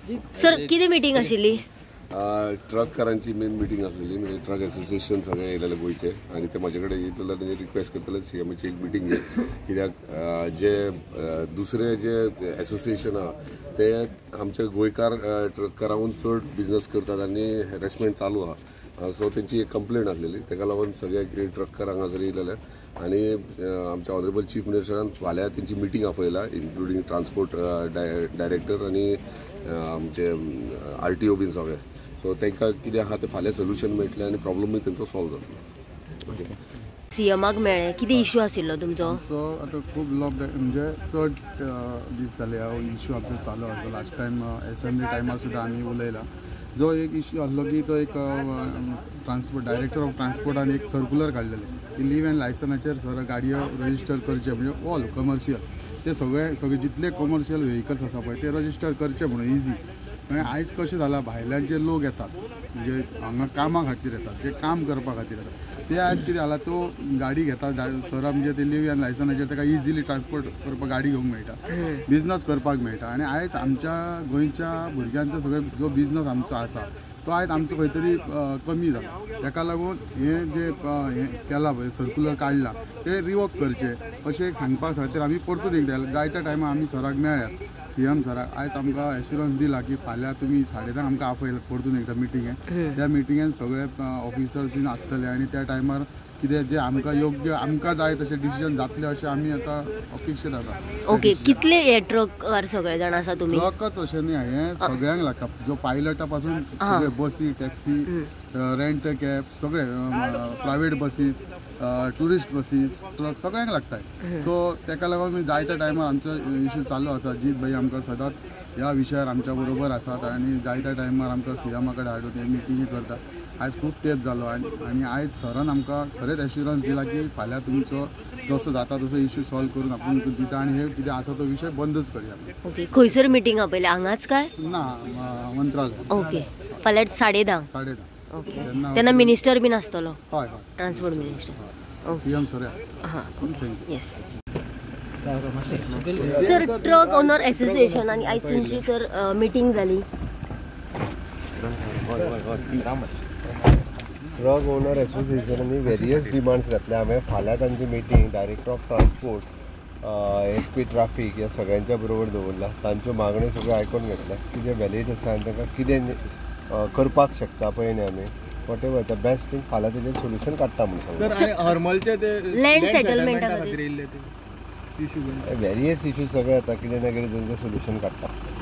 Sir कितें meeting आशिल्ली? ट्रककारांची main meeting आसलेली, म्हणजे ट्रक एसोसिएशन सगळे येयलेले गोंयचे आनी ते म्हाजे कडेन येयले जाल्यार तेंचे रिक्वेस्ट करतले सीएमाची एक मिटींग घे, कित्याक जे दुसरे जे एसोसिएशन आहा ते आमचे गोंयकार ट्रककारांहून चड बिजनस करतात आनी हॅरेसमेंट चालू आहा. सो तेंची एक कंप्लेन आसलेली, तेका लागून सगळे ट्रककार हांगासर येयलेले आनी आमच्या ऑनरेबल चीफ मिनिस्टरान फाल्यां तेंची मिटींग आपयला, इन्क्लुडींग ट्रान्सपोर्ट डायरेक्टर आनी आमचे RTO बीन सगळे. सो तांकां कितें आहा तें फाल्यां सोल्युशन मेळटलें आनी प्रॉब्लमूय तेंचो सॉल्व जातलो. ओके, सीएमाक मेळ्ळें, कितें इश्यू आशिल्लो तुमचो? सो आतां खूब लॉकडावन म्हणजे चड दीस जाले हो इश्यू आमचो चालू आसा. लास्ट टायम एसेंब्ली टायमार सुद्दां आमी उलयला. जो एक इश्यू आसलो की तो एक ट्रान्सपोर्ट डायरेक्टर ऑफ ट्रान्सपोर्टान एक सर्कुलर काडलेलें की लीव अँड लायसनाचेर सर गाडयो रजिस्टर करचे, म्हणजे ऑल कमर्शियल ते सगळे सगळे जितले कमर्शियल व्हेकल्स आसा पळय ते रजिस्टर करचे म्हणून इजी. मागीर आयज कशें जालां, भायल्यान जे लोक येतात म्हणजे हांगा कामा खातीर येतात, जे काम करपा खातीर येतात, ते आयज कितें जाला तो गाडी घेता सर म्हणजे ते लीव अँड लायसनाचेर ताका इजिली ट्रान्सपोर्ट करपाक गाडी घेवंक मेळटा, बिजनस करपाक मेळटा. आनी आयज आमच्या गोंयच्या भुरग्यांचो सगळे जो बिजनस आमचो आसा तो आयज आमचो खंय तरी कमी जाला. ताका लागून हें जें हें केलां पळय सर्कुलर काडलां तें रिवोक करचें अशें एक सांगपा खातीर आमी परतून एकदां जायत्या टायमार आमी सराक मेळ्ळ्यात, सीएम सराक. आयज आमकां एश्युरन्स दिला की फाल्यां तुमी 10:30 आमकां आपयला परतून एकदां मिटिंगेक. त्या मिटिंगेन सगळे ऑफिसर बीन आसतले आनी त्या टायमार कितें जें आमकां योग्य आमकां जाय तशें डिसिजन जातलें अशें आमी आतां अपेक्षीत आसा. ओके, कितले हे ट्रकार सगळे जाण आसा तुमी? ट्रकच अशें न्ही, हें सगळ्यांक लागता, जो पायलटा पासून सगळे बसी, टॅक्सी, रेंट कॅब, सगळे प्रायवेट बसीस, ट्युरिस्ट बसीस, ट्रक सगळ्यांक लागता. सो ताका लागून जायत्या टायमार आमचो इश्यू चालू आसा. जीत भाई आमकां सदांच ह्या विशयार आमच्या बरोबर आसात आनी जायत्या टायमार आमकां सीएमा कडेन हाडून हे मिटिंगी करता. आयज खूब तेंप जालो आनी आयज सरान आमकां खरेंच एश्युरन्स दिला की फाल्यां तुमचो जसो जाता तसो इश्यू सॉल्व करून आपूण दिता आनी हे कितें आसा तो विशय बंदच करया. ओके, खंयसर मिटींग आपयल्या, हांगाच काय ना मंत्रालय? ओके, फाल्यां 10:30. 10:30. ओके, तेन्ना मिनिस्टर बीन आसतलो? हय हय, ट्रान्सपोर्ट मिनिस्टर, सीएम सर आसतलो. हां, yes sir. Truck owner association आनी आयज तुमची सर मिटींग जाली. ट्रक ओनर एसोसिएशनांनी वेरियस डिमांड्स घातल्या. हांवें फाल्यां तांची meeting director of transport, SP traffic ह्या सगळ्यांच्या बरोबर दवरला. तांच्यो मागण्यो सगळ्यो आयकून घेतल्या, कितें व्हॅलीड आसा आनी तांकां कितें करपाक शकता पळय न्ही आमी. Whatever the best thing फाल्यां तेजेर सोल्युशन काडटा म्हणून. सर, हरमलचे ते लँड सेटलमेंटा खातीर वेरियस इश्यू सगळे येता, कितें ना कितें तेंचें सोल्युशन काडटा.